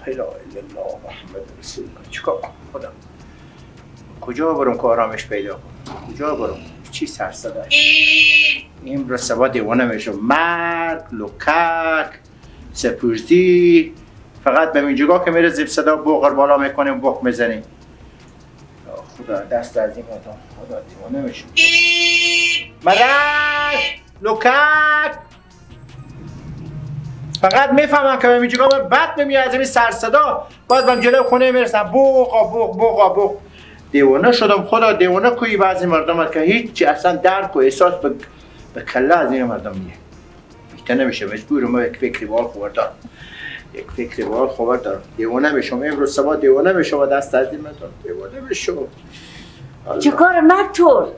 اله الا الله محمد رسول الله. چیکار کنم خدا؟ کجا برم که آرامش پیدا کنم؟ کجا برم؟ چی سر صدا؟ امروز صبح دیوانه میشم. مرگ، لوکک، سپوزی، فقط به اینجا که میره زیب صدا بوق بالا میکنیم، بوق میزنیم. خدا دست از این آدم، خدا دیوانه میشم. مرگ، لوکک، فقط میفهمم که به اینجا بد نمیاد از این سر صدا. باید من جلوی خونه میرسم بوق بوق بوق بوق. دیوانه شدم خدا، دیوانه کوی بعضی مردم که هیچ اصلا درک و احساس به کله از این مردم نیه. بیشتر نمیشه، مجبورم ما یک فکری بال خبر دارم، یک فکری بال خبر دارم. دیوانه میشم امروز صبح، دیوانه میشم و دست از این مردم دیوانه میشم. چه کار مرد تو؟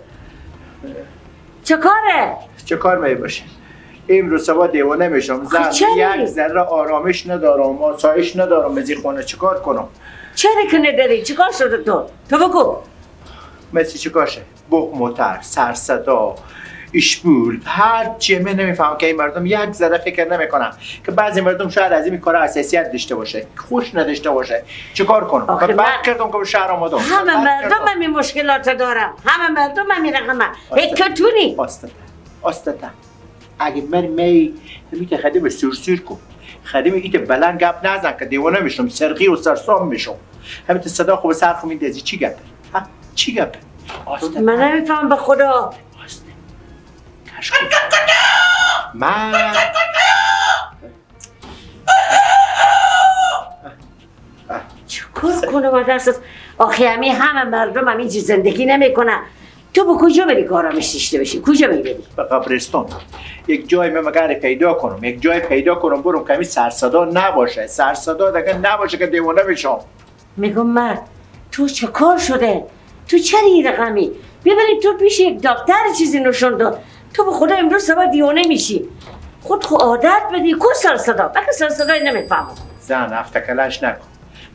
چه کاره؟ چه کار می باشه؟ امروز صبح دیوانه میشم. زن یک ذره آرامش ندارم، آسایش ندارم از این خونه. چیکار کنم؟ چرا که نداری؟ چیکار شده تو؟ تو بگو. مثل چیکار شه؟ بوق موتر، سر صدا، اشبول، هر چی. من نمیفهمم که این مردم یک ذره فکر نمیکنن که بعضی مردم شاید از این کارا حساسیت داشته باشه، خوش نداشته باشه. چیکار کنم؟ من بد کردم که به شهر آمدم. همه مردم همین مشکلات دارن، همه مردم همین رقمه. هیچ کتونی. آستته آستته. اگه من می میته خدمه سرسیر کن، خدمه ایت بلند گپ نزن که دیوانه میشم، سرقی و سرسام میشم. همین تو صدا خوب سر خو میندازی. چی گپه؟ ها چی گپه؟ من نمیفهم به خدا. من چیکار کنم دست؟ آخه همین همه مردم همین چیز زندگی نمیکنن. تو به کجا بری که آرامش داشته باشی؟ کجا میبری؟ به قبرستان. یک جای من مگر پیدا کنم، یک جای پیدا کنم برم کمی سرصدا نباشه. سرصدا دیگه نباشه که دیوانه میشم. میگم مرد تو چه کار شده؟ تو چرا این رقمی؟ ببینید تو پیش یک دکتر چیزی نشون داد. تو به خدا امروز صبح دیوانه میشی. خود خو عادت بدی کو سر صدا. بلکه سر صدای نمیفهمم. زن افتکلش نکن.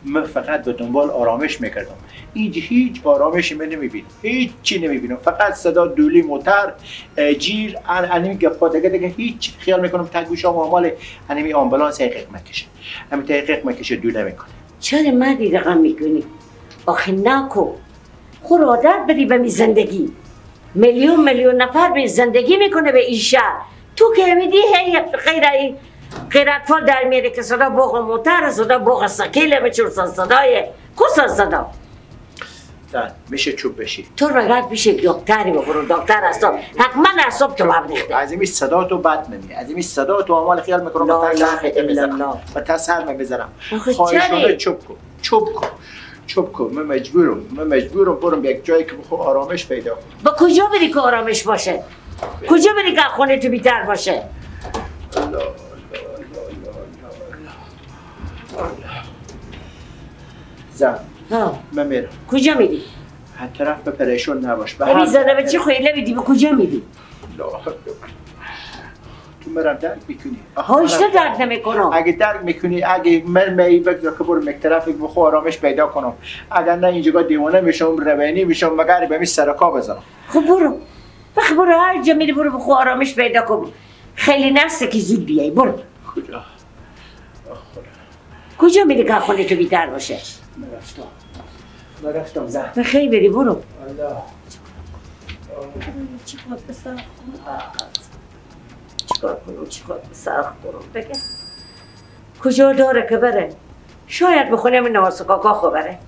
من فقط به دنبال آرامش میکردم. هیچ آرامشی من نمیبینم، هیچ چی نمیبینم، فقط صدا دولی موتر، جیر، انیمی گپا دیگه دیگه هیچ. خیال میکنم تک گوشام مال انیمی آمبولانس حقیق میکشه، همین تحقیق میکشه دوله میکنه. چرا مردی رقم میکنی؟ آخه نکو، خود عادت بدی به می زندگی. میلیون میلیون نفر به زندگی میکنه به این شهر. تو که میدی هی غیر غیر اطفال در میره که صدا بوق موتر، صدا بوق سکیله، بچون صدای کو صدا. میشه چوب بشی. تو رگت میشه دکتری بخورم، دکتر هستم. حتما اعصاب تو ببریخته. از این صدا تو بد نمی، از این صدا تو اعمال خیال میکنم با تسر میزنم. با تسر میزنم. خواهش چوب کن. چوب کن. چوب کن. من مجبورم. من مجبورم برم یک جایی که بخو آرامش پیدا کنم. با کجا بری که آرامش باشه؟ کجا بری که خونه تو بیتر باشه؟ الله الله الله الله. زن. من میرم. کجا میری؟ هر طرف به پریشون نباش. به زنه به چی خیلی میدی؟ به کجا میری؟ تو مرم درک میکنی. هایش تو درک نمیکنم. اگه درک میکنی، اگه من می بگذار که برم یک طرف بخو آرامش پیدا کنم. اگر نه اینجا دیوانه میشم، روانی میشم، مگر به می سرکا بزنم. خب برو. بخ برو هر جا میری برو بخو آرامش پیدا کن. خیلی نسته که زود بیای. برو. کجا؟ کجا میری که خونه تو بیتر باشه؟ من رفتم. من رفتم زن. به خیر بری برو. الله. چیکار به سر کنم؟ چیکار کنم؟ چیکار به سر کنم؟ بگه کجا داره که بره؟ شاید به خونه من نواس کاکا خو بره.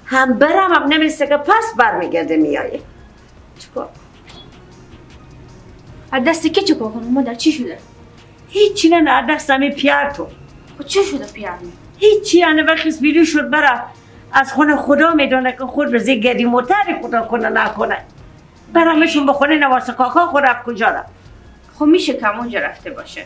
هم برم هم نمیسته که پس برمیگرده میایه. چیکار؟ از دست کی چیکار کنم؟ مادر چی شده؟ هیچی نه، از دست همین پیار تو. چی شده پیار می؟ هیچی، یعنی وقتی بیرون شد بره از خونه خدا میدونه که خود به زیر گدی موتر خدا کنه نکنه. برامشون به خونه نواس کاکا خود رفت کجا رفت؟ خب میشه که اونجا رفته باشه.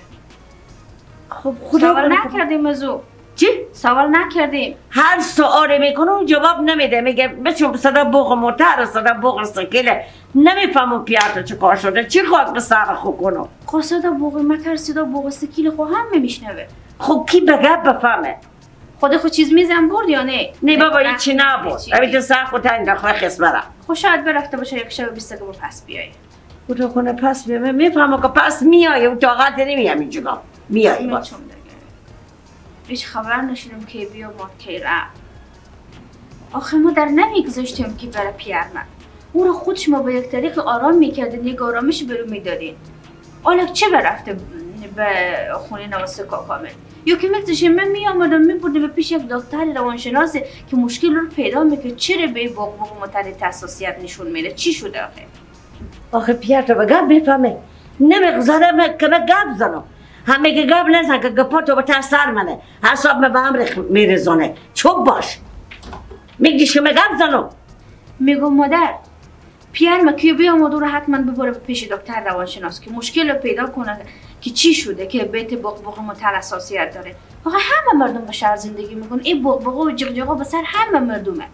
خب خدا سوال نکردیم از او. چی؟ سوال نکردیم. هر سوالی میکنه اون جواب نمیده، میگه بچم صدا بوق موتر، صدا بوق سکیله. نمیفهمم پیار چه کار شده، چی خواهد به سر خو کنم. خب صدا بوق موتر، صدا بوق سکیل خو هم میشنوه. خب کی به گپ بفهمه؟ خود خود چیز میزن برد یا نه؟ نه بابا هیچی نبود. همین سر خود انداخت خس برم. خب شاید برفته باشه یک شب 20 که پس بیای. خدا کنه پس بیای. میفهمم که پس میای، اون طاقت نمیام اینجا. میای باش. هیچ خبر نشدم که بیا ما کی رفت. آخه ما در نمیگذاشتیم که برای پیر من. او رو خودش ما به یک طریق آرام میکردین، یک آرامش برو میدادین. حالا چه برفته به خونه نواسه کاکامل؟ یا که میگذاشتیم من میامدم میبردم به پیش یک دکتر روانشناس که مشکل رو پیدا میکنه، چرا به بغ بغ متر حساسیت نشون میده؟ چی شده آخه؟ آخه پیر تو به گپ میفهمه، نمیگذارم که من گپ زنم. همه که گپ نزن که گپا تو به سر منه، حساب من به هم میرزانه. چوب باش میگیش که من گپ زنم. میگم مادر پیر ما که بیامد رو حتما ببره به پیش دکتر روانشناس که مشکل رو پیدا کنه که چی شده که بیت بغ بغ متر حساسیت داره. آخه همه مردم به شهر زندگی میکنن، این بغ بغ و جغ جغ به سر همه مردمه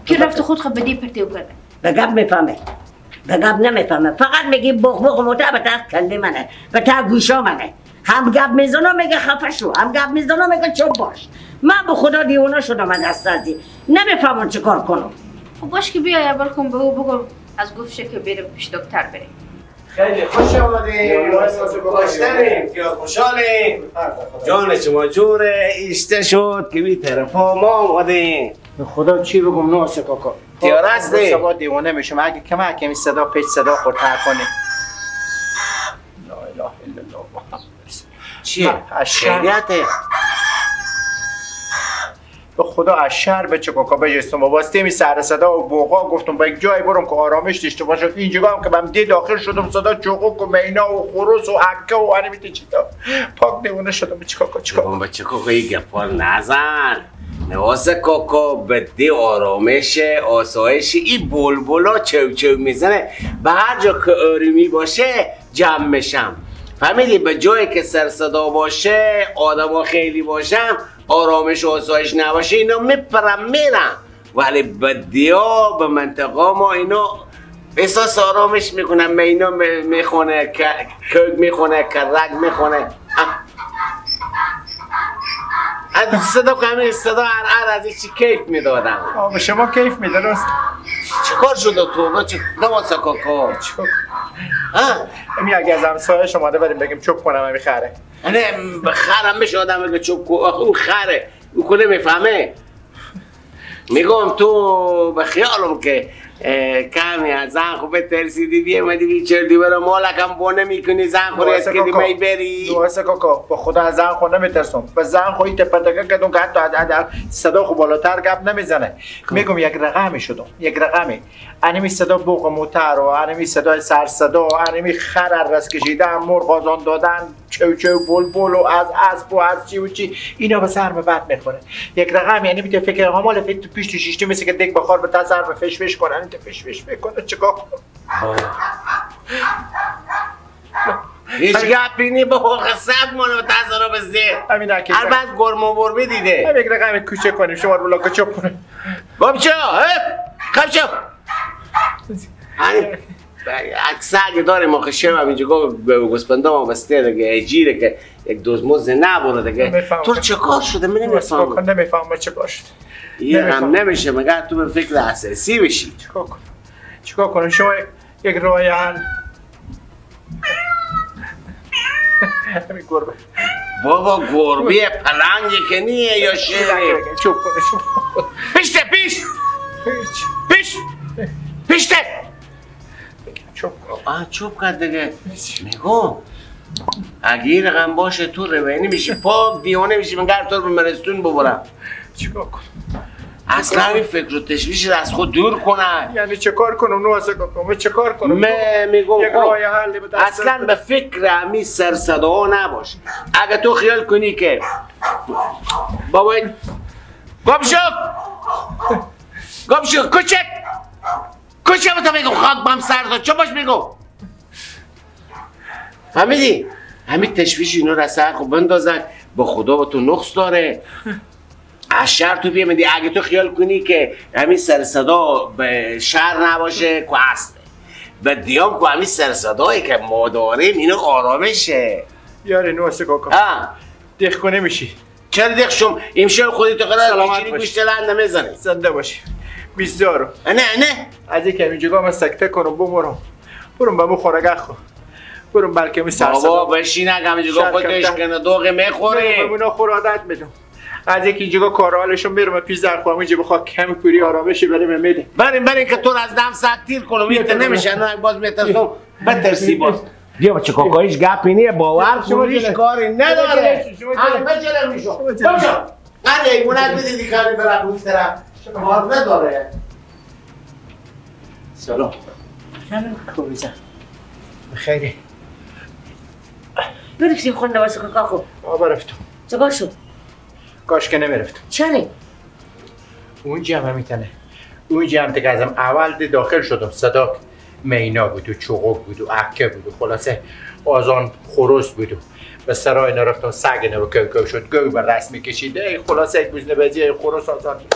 که رفت خود خود بدی پرتیو کرده. به گپ میفهمه، به گپ نمیفهمه، فقط میگی بغ بغ متر به ته کله منه، به ته گوشا منه. هم گپ میزنم میگه خفه شو، هم گپ میزنم میگه چوب باش. من به خدا دیوانه شدم از دست ازی، نمیفهمم چه کار کنم. خب باش که بیا اول کن به او بگو از گفشه که بره پیش دکتر بره. خیلی خوش آمدیم، خوشتریم، خوشحالیم. جان شما جوره ایشته شد که بی طرفا ما آمدیم. به خدا چی بگم ناسه کاکا، تیاره هستی؟ سبا دیوانه میشم اگه کمک کمی صدا پیش صدا خودتر کنی. لا اله الا الله محمد. چیه؟ خیریته. به خدا از شهر بچه کاکا بجستم و واسطه می سر صدا و بوقا گفتم با یک جای برم که آرامش داشته باشم. اینجا هم که من دی داخل شدم صدا چوقوک و مینا و خروس و حکه و انمیت چیزا، پاک دیوانه شدم. بچه کاکا چیکار؟ بچه کاکا این گپا نزن. نواز کاکا به دی آرامش آسایش این بلبلا چو چو میزنه، به هر جا که آرومی باشه جمع میشم. فهمیدی؟ به جایی که سر صدا باشه، آدما خیلی باشن، آرامش و آسایش نباشه، اینا میپرم میرن. ولی به دیا به منطقه ما اینا احساس آرامش میکنن. مینا میخونه، کوک میخونه، کرک میخونه. از صدا کمی صدا هر از چی کیف میدادم. به شما کیف میده راست؟ چیکار شده تو؟ چه نواسا کاکا؟ چیکار؟ امی اگه از همسایه شما بریم بگیم چوب کنم امی خره. نه خرم میشه آدم بگه چوب کو، آخه اون خره اون کله میفهمه. میگم تو به خیالم که کمی از زن خوب ترسیدی بیامدی بیچردی برا مالکم بونه میکنی، زن خور از که می بری. دواسه کاکا با خدا از زن خود نمیترسم. به زن خودی تپتکه کردم که حتی صدا خو بالاتر گپ نمیزنه. میگم یک رقمی شدم، یک رقمی. انمی صدا بوق موتر و انمی صدای سر صدا و انمی خر رس کشیدن، مرغ آزان دادن، چو چو بلبل و از اسب و از چی و چی، اینا به سر بد میخوره. یک رقم یعنی میته فکر همال فکر تو پیش تو شیشتی مثل که دک بخار به سر به فش فش کنن، تو فش فش میکنه. چیکار کنم؟ هیچ گپی نی با سگ مانو تاثیر به زیر. همین اکی. هر بعد گرم برمی دیده. هم یک رقم کوچه کنیم شما رو بلاک چوب کنیم. بابچه، خب شو. سگ داریم آخه شب هم اینجا گوسپنده ما بسته دیگه اجیره که یک دوز موز نبره دیگه. تو چه کار شده؟ من نمیفهمم. نمیفهمم چه کار شده. یه هم نمیشه مگر تو به فکر اساسی بشی. چیکار کنم؟ چیکار کنم؟ شما یک راه حل. همین گربه. بابا گربه پلنگی که نیه یا شیره. چوب کنه شما. پیشته پیش. پیش. پیشته. چوب کن. چوب کرد دیگه. میگم اگه این رقم باشه تو روینی میشی پاک دیوانه میشی، من تو رو به مرستون ببرم. چیکار کنم؟ اصلا این فکر و تشویش از خود دور کنه. یعنی چه کار کنم؟ نواسه کنم چه کار کنم؟ من میگم یک راه حل بده. اصلا به فکر همی سر صدا نباش. اگه تو خیال کنی که بابا گم شو گم شو کوچک کوچک تو میگم خاک بم سر تو چه باش میگم. فهمیدی؟ همین تشویش اینا رو سر خود بندازن. با خدا با تو نقص داره. از شهر تو بیامدی اگه تو خیال کنی که همین سر صدا به شهر نباشه که هسته و دیام که همین سر صدایی که ما داریم اینو آرامشه. یاره نواسه کاکا دیخ کنه میشی. چرا دیخ شم؟ امشب خودی تو قرار میشینی گوشت لند نمیزنی. زنده باشی بیزارو. نه نه از یک همینجا من سکته کنم بمرم. برم به مو خورگه خو برم بلکه می سر بابا بشین اگه جگاه خودش کنه دوغ میخوری. اونا خور عادت میدم. از یکی جگاه کارالشون میرم پیش در خورم اینجا بخواد کم کوری آرامشی برای من میده. بریم که تو از دم ساعت تیر کنم. این نمیشه نه باز میترسم بترسی باز. بیا بچه کاکایش گپی نیه باور کن هیچ کاری نداره. همه جلو میشو. باشو. قد ایمونت میدیدی کاری برم اون طرف. کار نداره. سلام. سلام. خوبی زن. بخیری. برفتیم خونه واسه کاکا خوب. آ برفتم. چیکار شد؟ کاش که نمیرفتم. چرا؟ اونجا هم میتونه. اونجا هم که ازم اول داخل شدم صدا مینا بود و چوغک بود و عکه بود و خلاصه آزان خروس بود و به سرای نرفتم سگ نو کو شد گو بر رسم کشیده خلاصه یک بوزنه بزی خروس آزان بود.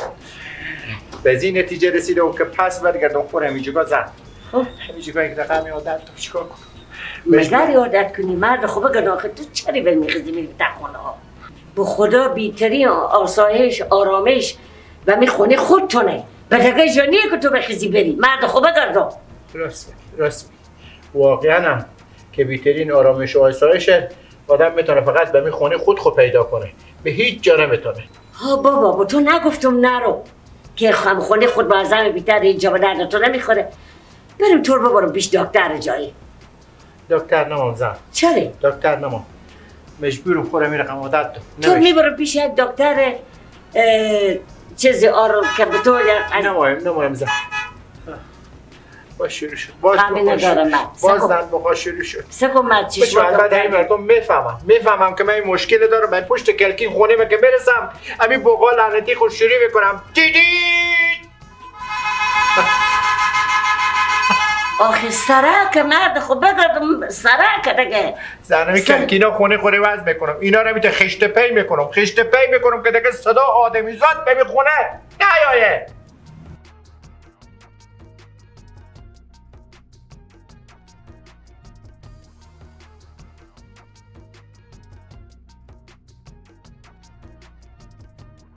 به این نتیجه رسیدم که پس برگردم خور همینجا زن. خب همینجا یک دقیقه می عادت تو چیکار کنم؟ مگر عادت کنی مرد خوبه گناه تو چرا بل میخزی میری تا خونه ها؟ به خدا بیترین آسایش آرامش و می خونه خودتونه. به دیگه جا نیه که تو بخیزی بری مرد خوبه گردم. راست راست واقعا هم که بیترین آرامش و آسایش آدم میتونه فقط به می خونه خود خود پیدا کنه، به هیچ جا نمیتونه. ها بابا با تو نگفتم نرو که خونه خود با ازم بیتر اینجا به درد تو نمیخوره. بریم تور ببرم پیش دکتر جایی. دکتر نمام زن. چرا؟ دکتر نمام مجبورم خورم میرم عادت تو. تو میبرم پیش یک دکتر چیزی آرام که به تو نمایم زن. باز شروع شد. باز زن بخوا شروع شد. سکو مرد چی شد؟ بعد همین مردم میفهمم که من این مشکل دارم. من پشت کلکین خونه که برسم همین بقا لعنتی خود شروع میکنم. دیدی؟ آخه سرک مرد خب بگردم سرک دیگه. زنمی کلکینا خونه خوره وز میکنم. اینا رو میته خشت پی میکنم. خشت پی میکنم که دیگه صدا آدمیزاد به خونه نیایه.